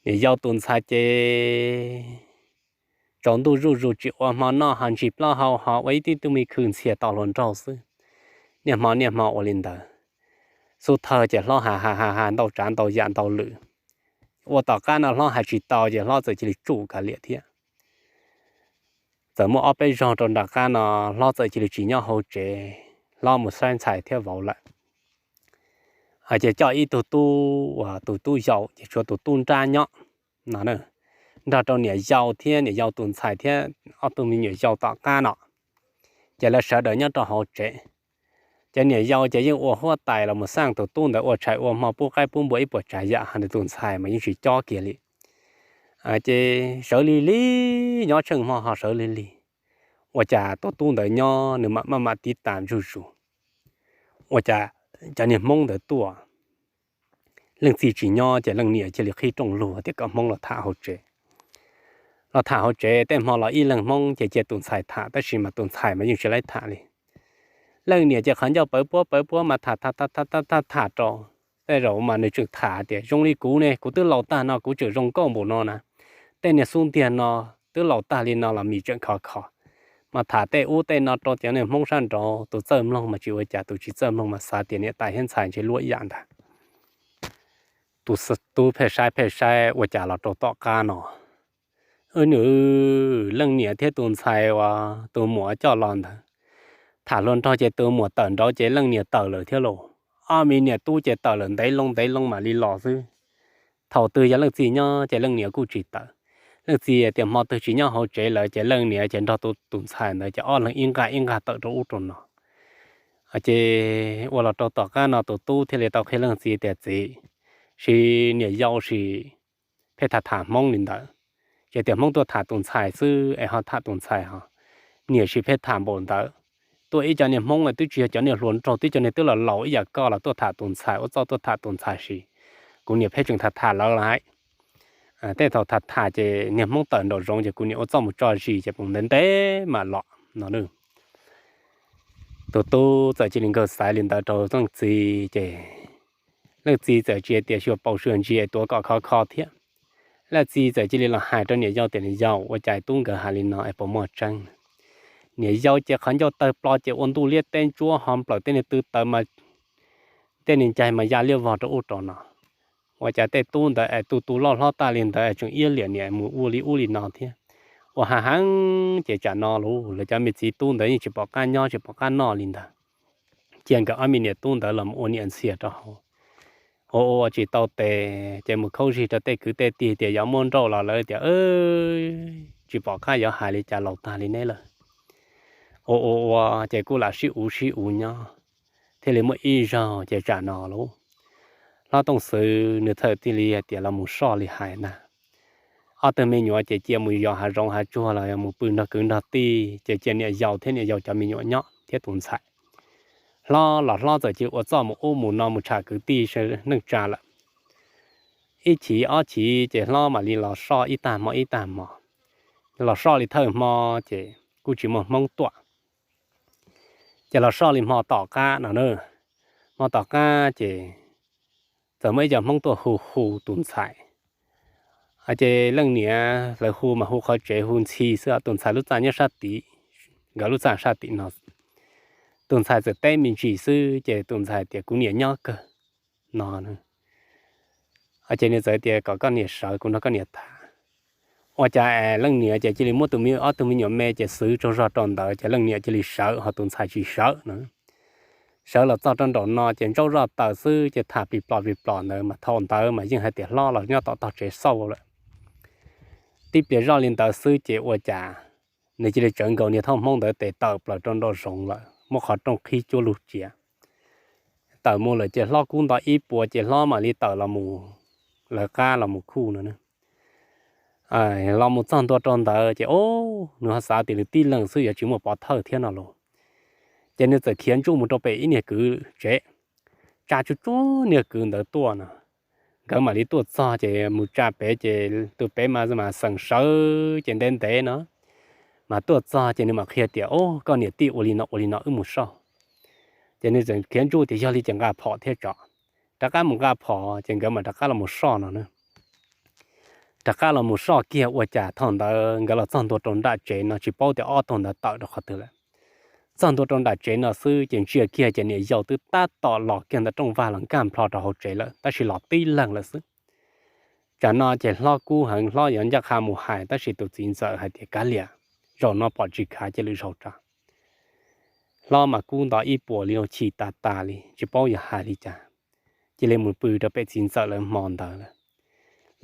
Niam yau tus ntxhais ces tsaus ntuj zuj zus tsis ua hmo noj ho ntsis plaub hau ho ua ib tib tug me khw ntxhias tos hluas nraug xwb. Niaj hmo niaj hmo ua li ntawd, xub thawj ces hlob has has has ntau tsav ntau yam ntau lwm. Ua tom qab no hlob hais tsis tau ces hlob txawm cia li tsum kav liam thiab. Txawm muaj ob peb zaug rau nram qab no, hlob txawm cia li tsis nyob hauv tsev, hlob mus saib ntxhais thiab vauv lawm. Ces coj ib tug tub uas tus tub yau ces tshuav tus tub nrab nyob no, nrog rau niam yau thiab niam yau tus ntxhais thiab ob tug me nyuam yau tom qab no. Ces lawv sawv daws nyob rau hauv tsev. Ces niam yau ces yeej ua huab tais los mus xaj tus tub ntawd ua tshais ua hmo pub qaib pub npua ib puas tsav yam, ho nws tus ntxhais mas yeej tsis cob kiag li. Ces sawv lig lig, nyob tsheej hmo ho sawv lig lig. Ua cas tus tub ntawd nyob nws mam maj mam tiv tas zuj zus. Ua cas cov niag Hmoob ntawd tuaj, leej txiv tsis nyob ces leej niam cia li qhib rooj lug tias kom Hmoob los tham hauv tsev. Los tham hauv tsev, tej hmo los ib leeg Hmoob ces cia tus ntxhais tham, tab sis mas tus ntxhais mas yeej tsis laib tham li. Leej niam ces qhov ncauj pawv puab pawv puab mas tham tham tham tham tham rau, tej zaum mas nws tseem tham tias zoo li kuv ne, kuv twb laus tag no kuv tseem zoo nkauj npaum no na, tej niag xub ntiag no twb laus tag li no los mis tseem khov kho. Mas tham tej ub tej no rau cov niag Hmoob sab nraud, tus txawj mloog mas tsis ua cas, tus tsis txawj mloog mas xav tias niam tais thiab ntxhais ntshe luaj ib yam ntag. Tus tub pheej saib pheej saib ua cas los rau tom qab no, nws leej niam thiab tus ntxhais uas tus muam coj los ntawd tham hluas nraug ces tus muam tawm nraud ces leej niam tawm lawm thiab lauj. Ob me niam tub ces tawm lawm ntev loo ntev loo mam li los xwb. Thaum twg yog leej txiv nyob ces leej niam kuj tsis tawm. Leej txiv tias hmo twg tsis nyob hauv tsev lawm ces leej niam ces nrog tus ntxhais ntawd ces ob leeg ib nqag ib nqag tawm rau ub rau no. Ces ua los rau tom qab no tus tub thiaj li tau qhia leej txiv tias txiv, sis niam yau sis pheej tham tham Hmoob li ntawd, ces tias Hmoob tuaj tham tus ntxhais xwb es ho tham tus ntxhais ho. Niam sis pheej tham npaum ntawd, tuaj ib co niag Hmoob twb tsis yog cov niag hluas nraug, twb cov niag twb los laus ib yam koj los tuaj tham tus ntxhais, ua txuj tuaj tham tus ntxhais sis. Kuv niam pheej tseem tham tham lawv lawm. Tej thaum tham tham ces niag Hmoob tawm nraum zoov ces kuv niam ua txuj mus tso zis ces poom ntev ntev mam los no. Tus tub txawm cia li nkawg xaiv li ntawd rau leej txiv ces leej txiv txawm tsis tias xyuas paus xyuas ntsis es tuav kom khov kho thiab. Leej txiv txawm cia li los hais rau niam yau tias niam yau, ua cas tub nkawd hais li no es puas muaj tseeb? Niam yau ces qhov ncauj tawg plo ces ua ntuj liab teb ntsuab ho nplawm tej niag tw taws, tej niag ncaig mas ya liaj vog rau ub rau no. Ua cas tej tub ntawd es tu tu loj hlob tag li ntawd es tseem iab liam niam mus ua li ub li no thiab. Ua hav heev ces tsam no lawv cov me txiv tub ntawd yeej tsis pom qab nyob tsis pom qab noj li ntawd. Cia nkawd ob me niam tub ntawd los ua niam ntxhias rau hauv. Ua ua tsis tau tes ces mus khaub zig rau tej kwv tej tij tias yuav muab nrauj los lawv tias tsis pom qab yuav hais li cas, laus tag li neb lawm. Ua ua ua ces kuj lam sib uv sib uv nyob, thiaj li muaj ib zaug ces tsam no lauj, hlob Tooj Xwm nws txawm thiaj li hais tias los mus soj li hais ntag. Ob tug me nyuam ces cia mus yos hav zoov hav tsuag los yog mus pw nrog kwv nrog tij, ces cia niam yau thiab niam yau cov me nyuam nyob thiab tus ntxhais. Hlob los hlob txawm cia ua txuj mus ub mus no mus tsham kwv tij neej tsa lawm. Ib chim ob chim ces hlob mam li los soj ib tag hmo ib tag hmo. Los soj li thawj hmo ces kuj tsis muaj Hmoob tuaj. Ces los soj li hmo tom qab no na, hmo tom qab ces txawm muaj ib co Hmoob tuaj hu hu tus ntxhais. Ces leej niam lawv hu mas hu qhov tsev hu ntxhi xwb, tus ntxhais lub txaj nyob sab tid, nkawd lub txaj sab tim no. Tus ntxhais txawm teb me ntsis xwb ces tus ntxhais tias kuv niam nyob kawg no. Ces nws txawm tias kom koj niam sawv kuv nrog koj niam tham. Ua cas es leej niam ces cia li muab tus me, ob tug me nyuam me ces xwv tsaug zog rau ntawd ces leej niam cia li sawv ho tus ntxhais tsis sawv no. Sawv los txog rau nraum no ces ntsaub zoj taws xwb ces tham plis plos plis plos ntawd mas thaum ntawd mas yeej hais tias hlob los nyob tom tog tsev xauj lawm. Tib pliag zoj li ntawd xwb ces ua cas nws cia li tsawv nkaus niag thauj Hmoob ntawd tes tawm plaws rau nraum zoov lawm, muab qhov rooj qhib cuab lug cia. Tawm mus lawm ces hlob kub nto ib puas ces hlob mam li tawm los mus lawv qab los mus khuj no. Los mus txog ntua rau ntawd ces o, nws ho xav tias nws tib leeg xwb yuav tsis muaj pov thawj thiab no los, ces nws txawm khiav ntsuj mus rau pem ib niag kwv tsev, tsa tsuj tsuav niag kwv ntawd tuaj no. Nkawd mam li tuaj txog ces mus tsa pem ces tus pem mas mas xeem sawv ces ntev ntev no, mas tuaj txog ces nws mam qhia tias, O, koj niam tij ua li no ua li no wb mus soj. Ces nws txawm khiav ntsuj tias yog li ces nqa phom thiab tso. Rov qab mus nqa phom ces nkawd mam rov qab los mus soj no na. Rov qab los mus soj kiag ua cas thaum ntawd nkawd los txog ntua rau nram tsev no tsis paub tias ob tug ntawd tawm rau qhov twg lawm. Txog ntua rau nram tsev no xwb ces ntsia kiag ces niam yau twb tab tom los kiag ntawm rooj vag los nkag nplho rau hauv tsev lawm tab sis los tib leeg lawm xwb. Tsam no ces hlob kub heev hlob yuav ncaj qha mus hais tab sis tus txiv ntxawm hais tias kav liam, zaum no pom tsis khav cia li zaum tso. Hlob mas kub nto ib puas li chim tas tas li tsis paub yuav hais li cas, cia li mus pw rau pem txiv ntxawm lawv hmo ntawd lawm.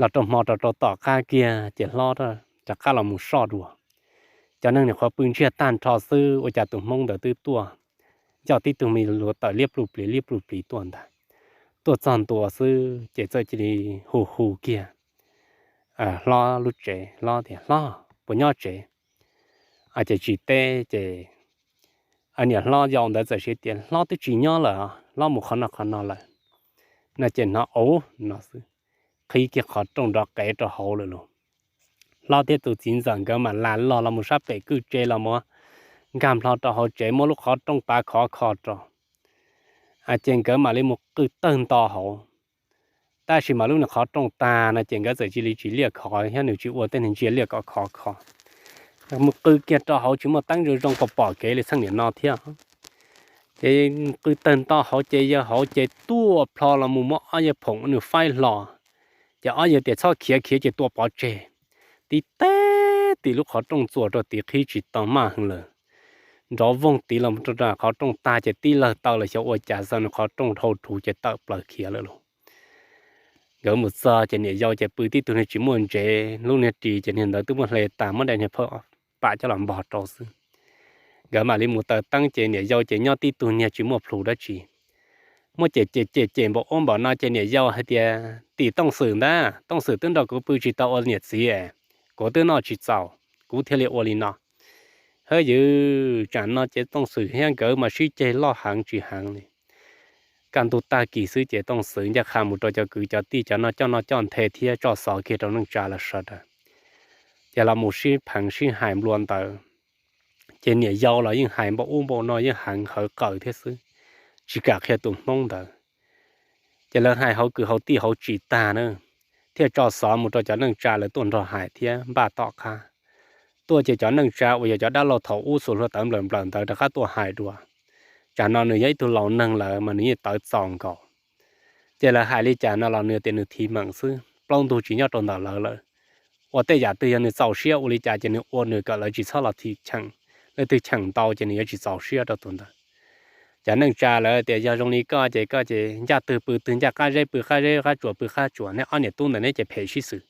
Los rau hmo rau rau tom qab kiag ces hlob rov qab los mus soj dua. Cov neeg nyuam qhuav pw ntsiag tag nrho xwb ua cas tus hmoob ntawd twb tuaj, ncoj tib tug me luav taws liab pluj plis liab pluj plis tuaj ntag. Tuaj txog ntua xwb ces txawm cia li hu hu kiag hlob lub tsev, hlob tias, Hlob, puas nyob tsev? Ces tsis teb ces niam hlob yau ntawd txawm siv tias, Hlob twb tsis nyob lawm, hlob mus qhov no qhov no lawm no ces hnov ub no xwb, qhib kiag qhov rooj nrov qev rau hauv lawm los. Hlob thiab tus txiv ntxawm nkawd mam lam los los mus sab pem kwj tse los mus nkag nplho rau hauv tsev muab lub qhov rooj pav khov kho rau. Ces nkawd mam li mus qw tawg nto hauv. Tab sis mas lub niag qhov rooj tag no ces nkawd txawm cia li tsis liaj khov thiab nws tsis ua tej niag ntsia liaj kom khov kho. Mus qw kiag rau hauv tsis muaj teeb zoo zoo pom pom kev li txheej niam no thiab. Ces qw tawg nto hauv ces yawg hauv ces tuaj plho los mus muab ob yawg phoom nws faib hlo. Ces ob yawg tias txhob khiav, khiav ces tua pov tseg. Tib teb tim lub qhov rooj txuas rau tid qhib tsis tau maj heev lawm. Nrov voog tid los rau qhov rooj tag ces tib lawg taw los xyov ua cas xav nws qhov rooj dhau rhuv ces tawm plaws khiav lawm lauj. Nkawd mus txog ces niam yau ces pw tib tug niag tsis muaj ntsev, lub niag ris ces niag ntawd twb muab hle tas muab daim niag phawj pam coj los npog rau xwb. Nkawd mam li mus taws teeb ces niam yau ces nyob tib tug niag tsis muaj plhus dab tsi. Muab cem cem cem cem npaum ub npaum no ces niam yau hais tias, Tim Tooj Xwm ntag, Tooj Xwm twb nrog kuv pw tsis tau ua niam txiv, kuv twb noj tsis txaus, kuv thiaj li ua li no. Hawb ywv, tsam no ces Tooj Xwm thiab nkawd mas sib ceg loj heev tsis heev li. Kaj ntug tag kis xwb ces Tooj Xwm ncaj qha mus rau cov kwv cov tij cov no coj noj coj nthe thiab tso xov kiag rau neej tsa lawv sawv daws. Ces los mus sib pheev sib hais nplua ntawd. Ces niam yau los yeej hais npaum ub npaum no yeej heev hawv qawm thiab xwb, tsis kam qhia tus hmoob ntawd. Ces lawv hais hauv kwv hauv tij hauv tsis tag na, thiaj tso xov mus rau cov neej tsa lawv tuaj nrog hais thiab npaj tom qab. Tuaj ces cov neej tsa uas yog cov dab laug thaum ub xuas hlua tawv nplawm nplawm ntawd rov qab tuaj hais dua. Tsam no nws yog ib tug laus neeg lawm mas nws yeej tawv txaus nkaus. Ces lawv hais li cas no los nws tias nws thim meem xwb, plaub ntug tsis nyob rau ntawm lawv lawm. Ua tej yam twg yog nws txaus siab ua li cas ces nws ua nws kom lawv tsis txhob los thim cheem, leej twg cheem ntau ces nws yuav tsis txaus siab rau tus ntawd. Cov neej tsa lawv tias yog zoo li koj ces koj ces ncaj twg pw twg, ncaj qab zeb pw qab zeb, qab tsuas pw qab tsuas, neb ob niam tub ntawd neb ces phem sib xws.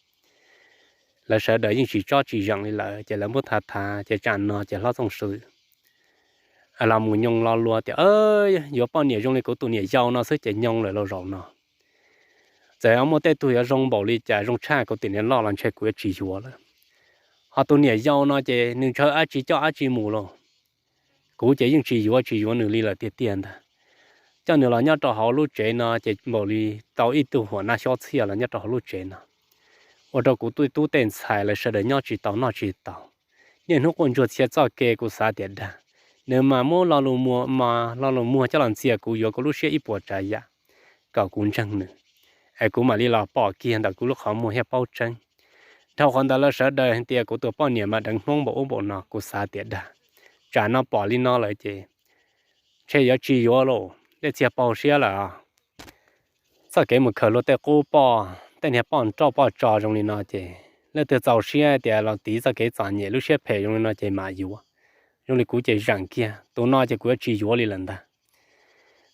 Lawv sawv daws yeej tsis tsob tsis zeem li lawm ces lawv muab thav thav ces tsam no ces hlob Txooj Xwm los mus nyoo lo lus tias, Yuav poj niam zoo li kuv tus niam yau no xwb ces nyoo lawm lauj zaum no. Txawm muaj tej tug yuav zoo npaum li cas zoo tshaj kuv tus niam loj los ntshe kuv yuav tsis yuav lawm. Ho tus niam yau no ces nws ntshaw dab tsi coj dab tsi mus lauj. Kuv ces yeej tsis yuav tsis yuav nws li lawm tiag tiag ntag. Coj nws los nyob rau hauv lub tsev no ces npaum li tau ib tug huam nab xyob txhiaj los nyob rau hauv lub tsev no, ua rau kuv tej tub tej ntxhais lawv sawv daws nyob tsis tau noj tsis tau. Niaj hnub quaj ntsuag txhia txoj kev kuv xav tias dag, nws mas muab lo lus muag, mas lo lus muag coj los ntxias kuv yuav kuv lub siab ib puas tsav yam, kom kuv ntseeg nws, es kuv mam li los pom kiag ntawm kuv lub qhov muag thiaj paub tseeb. Dhau qhov ntawd lawv sawv daws hais tias kuv tus poj niam mas deev Hmoob npaum ub npaum no, kuv xav tias dag, tsam no pom li no lawm ces ntshe yuav tsis yuav lauj, dej txiag paug siab lawm. Txoj kev mus khaws luag tej qub poj, tej niag poj nrauj poj tso zoo li no ces leej twg txaus siab tias los tiv txoj kev txom nyem lub siab phem zoo li no ces mam yuav. Zoo li kuv ces zeem kiag, tus no ces kuv yuav tsis yuav li lawm ntag.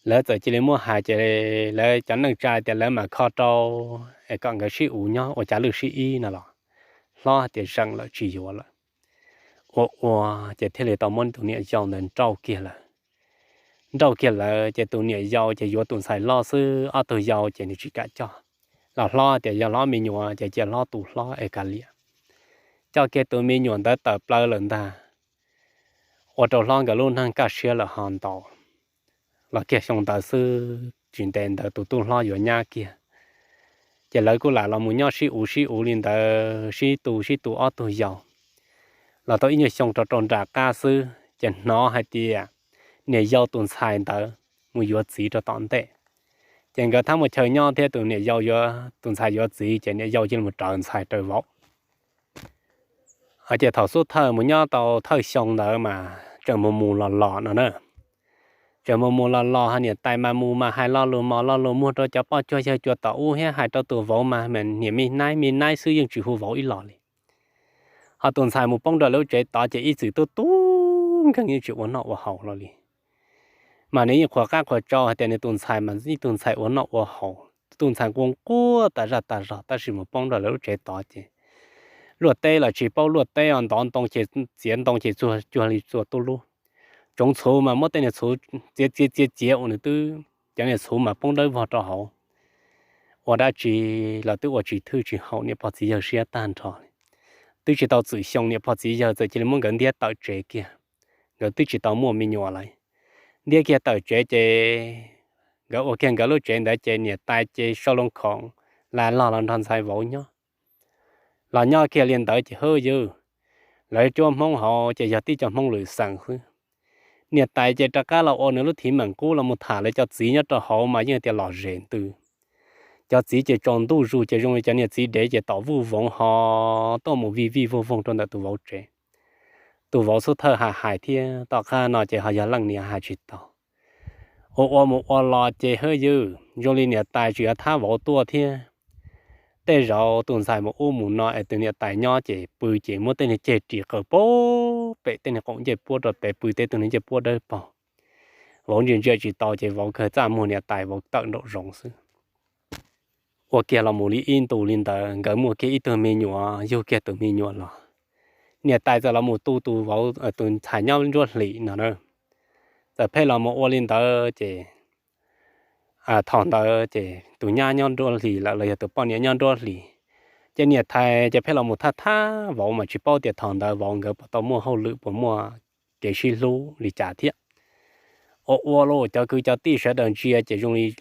Lawv txawm cia li muab hais ces lawv cov neej tsa tias lawv mam kho rau es kom nkawd sib uv nyob ua cav lwj sib ib no los, hlob tias zeem lawm tsis yuav lawm. Ua ua ces thiaj li tau muab tus niam yau ntawd nrauj kiag lawm. Nrauj kiag lawm ces tus niam yau ces yuav tus ntxhais loj xwb, ob tug yau ces nws tsis kam coj. Los hlob tias yog hlob me nyuam ces cia hlob tu hlob es kav liam. coj kiag tus me nyuam ntawd tawm plaws lawm ntag. Ua rau hlob nkawd lub neej kaj siab lawm ho ntau. Los kiag xyoo ntawd xwb tsis ntev ntawd tus tub hlob yuav nyab kiag. Ces lawv kuj lam los mus nyob sib uv sib uv li ntawd sib tu sib tu ob tug yau. Los tau ib nyuag xyoo rau rau nram qab xwb ces hnov hais tias niam yau tus ntxhais ntawd mus yuav txiv rau tom ntej. Ces nkawd thab muaj chaw nyob thiab tus niam yau yuav tus ntxhais yuav txiv ces niam yau cia li mus raws ntxhais raws vauv. Ces thaum xub thawj mus nyob tau thawj xyoo ntawd mas tseem mus mus los los no na. Tseem mus mus los los ho niam tais mas mus mas hais lo lus mos lo lus muag rau cov poj cuag yawg cua tom ub thiab hais rau tus vauv mas niam me naib me naib xwb yeej tsis hu vauv ib los li. Ho tus ntxhais mus poob rau lawv lub tsev tod ces ib txwm tub tub nkeeg yeej tsis ua noj ua haus los li. Mas nws yeej qhuas qab qhuas tsau hais tias nws tus ntxhais mas ib tug ntxhais ua noj ua haus, tus ntxhais nquag nquag tas zaj tas zog tab sis mus poob rau lawv lub tsev tod ces luaj teb los tsis paub luaj teb os, ntov ntoo ces txiav ntoo ces txuag cuag li txua tub lub. Tsoov txhuv mas muab tej niag txhuv txiav txiav txiav txiav uas nws twb cov niag txhuv mas poob dawb vog rau hauv. Ua dab tsi los twb ua tsis thwj tsis haum niam pog txiv yawg siab tag nrho li. Twb tsis tau txwm xyoo niam pog txiv yawg txawm cia li muab nkawd ntiab tawm tsev kiag. Nkawd twb tsis tau muaj me nyuam lawm. Ntiab kiag tawm tsev ces nkawd ua kiag nkawd lub tsev ntawd ces niam tais ces sau loo khoom la log los nrog ntxhais vauv nyob. Los nyob kiag li ntawd ces hwb ywg, lawv cuab Hmoob hauv ces yog tib co Hmoob lwm xeem xwb. Niam tais ces rov qab los ua nws lub thiv meem qub los mus tham lawv cov txiv nyob rau hauv mas yeej tias lom zem ntws. Cov txiv ces tsaus ntuj zus ces zoo li cov niag txiv dev ces tom vuj voov ho tuaj mus vij vij voog voog rau ntawm tus vauv tsev. Tus vauv xub thawj ha hais thiab tom qab no ces ho yog leej niam hais tsis tau. Ua ua mus ua los ces hwb ywg zoo li niam tais tsis yuav thab vauv tuaj thiab. Tej zaum tus ntxhais mus ub mus no es tus niam tais nyob ces pw ces muab tej niag ceg ris qaws pem tej niag qoom ncej puab rau pem pw tej tug niag ncej puab dawb paug. Vauv ntsia ntsia tsis tau ces vauv kawg txaj muag niam tais vauv tawm nraum zoov xwb. Ua kiag los mus li ib ntus li ntawd nkawd muaj kiag ib tug me nyuam yug kiag tus me nyuam los. Niam tais txawm los mus tu tus vauv tus ntxhais nyob nruab hlis no na. Txawm pheej los mus ua li ntawd ces thaum ntawd ces tus nyab nyob nruab hlis lawm los yog tus poj niam nyob nruab hlis. Ces niam tais ces pheej los mus thab thab vauv mas tsis paub tias thaum ntawd vauv nkawd puas tau muaj hauj lwm puas muaj kev sib hlub li cas thiab. Ua ua los cov kwv cov tij sawv daws ntsia ces zoo li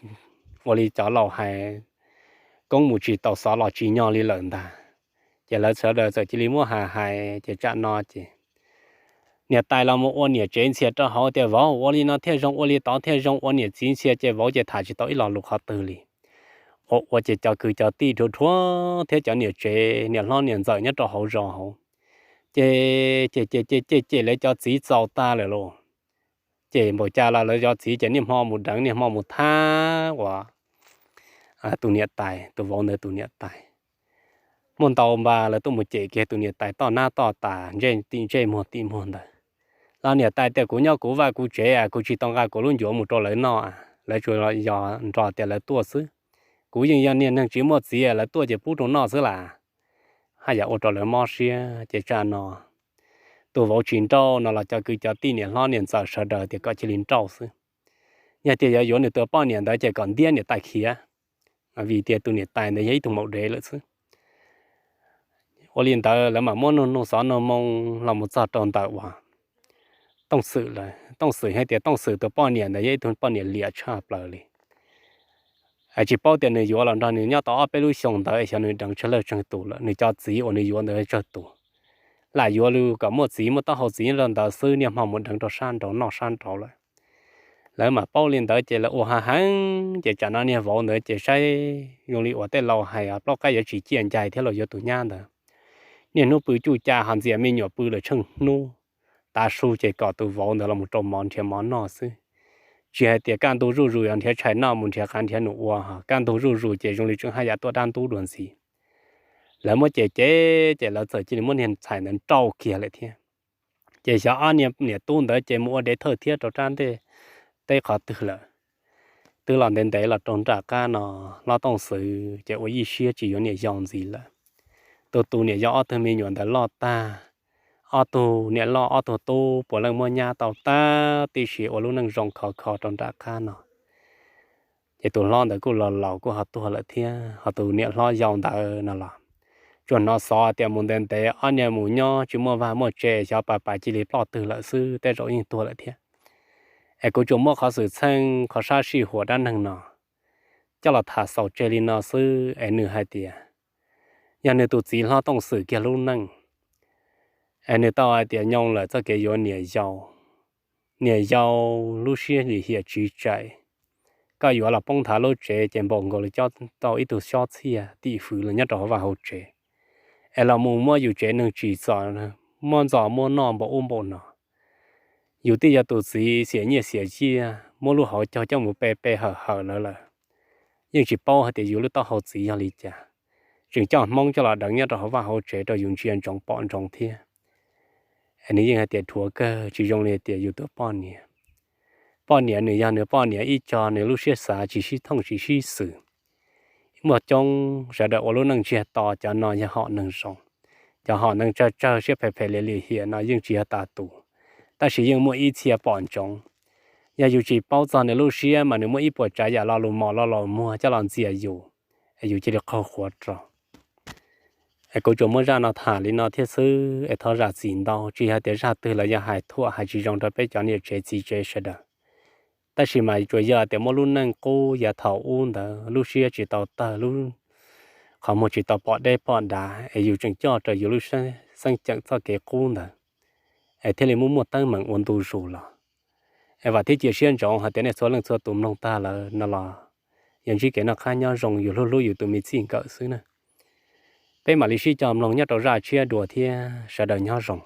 ua li cov laus hais, koob mus tsis tau xov los tsis nyo li lawm ntag. Ces lawv sawv daws txawm cia li muab ha hais ces tsam no ces niam tais los mus ua niam tsev ntxhias rau hauv tias vauv ua li no thiaj zoo ua li tod thiaj zoo, ua niam txiv ntxhias ces vauv ces tham tsis tau ib lo lus qhov twg li. Ua ua ces cov kwv cov tij dhuav dhuav thiab cov niam tsev niam hlob niam ntxawm nyob rau hauv zos hauv ces ces ces ces ces lawv cov txiv txaus tag lawm lauj. Ces npaum cas los lawv cov txiv ces niaj hmo mus deev niaj hmo mus thab uas tus niam tais, tus vauv ntawd tus niam tais. Muaj ntau npa lawv tuaj mus cem kiag tus niam tais toj nab toj tas ntsej tim ntsej muag tim muag ntawd. Los niam tais tias kuv nyob kuv vaj kuv tsev, kuv tsis tau nqa kuv lub ncuav mus rau lawv noj, lawv tsuas yog nrog tias lawv tuaj xwb. Kuv yeej yog niag neeg tsis muaj txiv, lawv tuaj ces pub rau noj xwb las. Haj yam ua rau lawv mob siab ces tsam no tus vauv tsis nrauj no los cov kwv cov tij niam hlob niam ntxawm sawv daws tias kom cia li nrauj xwb. Yog tias yuav yuav nws tus poj niam ntawd ces kom ntiab niam tais khiav, vim tias tus niam tais ntawd yog ib tug maum dev lawm xwb. Ua li ntawd lawv mam muab nug nug xov nug moo los mus txog rau ntawm uas Tooj Xwm lawm. Tooj Xwm hais tias Tooj Xwm tus poj niam ntawd yog ib tug poj niam liam tshaj plaws li. Tsis paub tias nws yuav los nrog nws nyob tau ob peb lub xyoo ntawd xyov nws deev tsawg leej tsawg tus lawm, nws cov txiv uas nws yuav ntawd tsawg tus. Lam yuav lus kom muaj txiv muaj taub hau txiv nyob rau ntawd xwb, niaj hmo mus deev rau sab nraud noj sab nraud lawm. Lawv mam paub li ntawd ces lawv ua ha heev ces tsam no niag vauv ntawd ces saib zoo li uas tej laus hais plaub qaib yuav tsis ciaj ncais thiab los yuav tus nyab ntawd. Niaj hnub pw cuj ca ho ntxias me nyuam pw lawm tsheej hnub. Tav su ces kom tus vauv ntawd los mus rau mov nrhiav mov noj xwb. Tsis hais tias kaj ntug zuj zus yog nrhiav tshais noj mus nrhiav qav nrhiav num ua, ho kaj ntug zuj zus ces zoo li tseem haj yam tuaj dab ntub dua ntxiv. Lawv muab cem cem ces lawv txawm cia li muab niag ntxhais ntawd nrauj kiag lawm thiab. Ces xyov ob niam tub ntawd ces mus ua dev thawj thiab rau rab ntej teb qhov twg lawm. Twb los ntev ntev los rau nram qab no, hlob Tooj Xwm ces ua ib siab tsis yuav niam yau ntxiv lawm. Tus tus niam yau ob tug me nyuam ntawd loj tag, ob tug niam loj ob tug tub puav leej muab nyab tau tag tib si ua lub neej zoo khov kho rau nram qab no. Ces tus hlob ntawd kuj los laus kuj ho tuag lawm thiab, ho tus niam hlob yau ntawd no los tsuas hnov xov tias mus ntev ntev ob niag mus nyob tsis muaj vaj muaj tse, xyov pas pas cia li ploj twg lawm xwb, tej zaum yeej tuag lawm thiab. Es kuv tsuas muab qhov xwm txheej qhov sab sij huam dab neeg no coj los tham xaus tseg li no xwb. Es nws hais tias yog nws tus txiv hlob Tooj Xwm kiag lub neej, es nws tau hais tias nyoo lawm txoj kev yuav niam yau, niam yau lub siab lim hiam tsis tsaim, koj yuav los poob nthav lub tsev ces npaum nkaus li cob tau ib tug xob txhiaj tim fwv los nyob rau hauv vaj hauv tsev, es los mus muab yus tsev neeg tsim txom, muab ntxos muab noj npaum ub npaum no. Yus twb yog tus txiv xiam nyiaj xiam txiaj, muab lub hauv caug coj mus pe pe hawm hawm lawv lawm, yeej tsis paub hais tias yus lub taub hau txiv yog li cas, tseem coj Hmoob coj los deev nyob rau hauv vaj hauv tsev rau yus ntsia ntsoov pom ntsoov thiab. Es nws yeej hais tias dhuav kawg, tsis zoo li tias yus tus poj niam. Poj niam nws yog nws poj niam ib co, nws lub siab xav tsis sib thooj tsis sib xwm. Muaj coob sawv daws ua lub neej ntsiag to, cov no yog hom neeg zoo. Cov hom neeg tsawg tsawg siab phem phem lim lim hiam no yeej tsis yog tas tus, tab sis yeej muaj ib txhia pom ntsoov. Yog yus tsis paub txog nws lub siab mas nws muaj ib puas tsav yam lo lus mos lo lus muag coj los ntxias yus, es yus cia li qaug qhuav rau. Es kuv tsuas muab zaj no tham li no thiab xwb, es thov zam txim ntau, tsis yog tias zaj twg los yog hais thuam hais tsis zoo rau peb cov niam tsev txiv tsev sawv daws. Tab sis mas tsuas yog tias muab lub neej qub yav thaum ub ntawd lub siab tsis tau tawg, lub qhov muag tsis tau pom deb pom dav, es yus tseem coj raws yus lub xeeb ceem txoj kev qub ntawd, es thiaj li muaj muaj teeb meem ua ntu zus los. Es vam thiab cia siab ntsoov hais tias nej txhua leej txhua tus mloog tag lawm no los yuav ntsib kev noj qab nyob zoo, yus hlub hlub yus tus me txij nkawm xwb na. Peb mam li sib cog mloog nyob rau zaj tshiab dua thiab, sawv daws nyob zoo.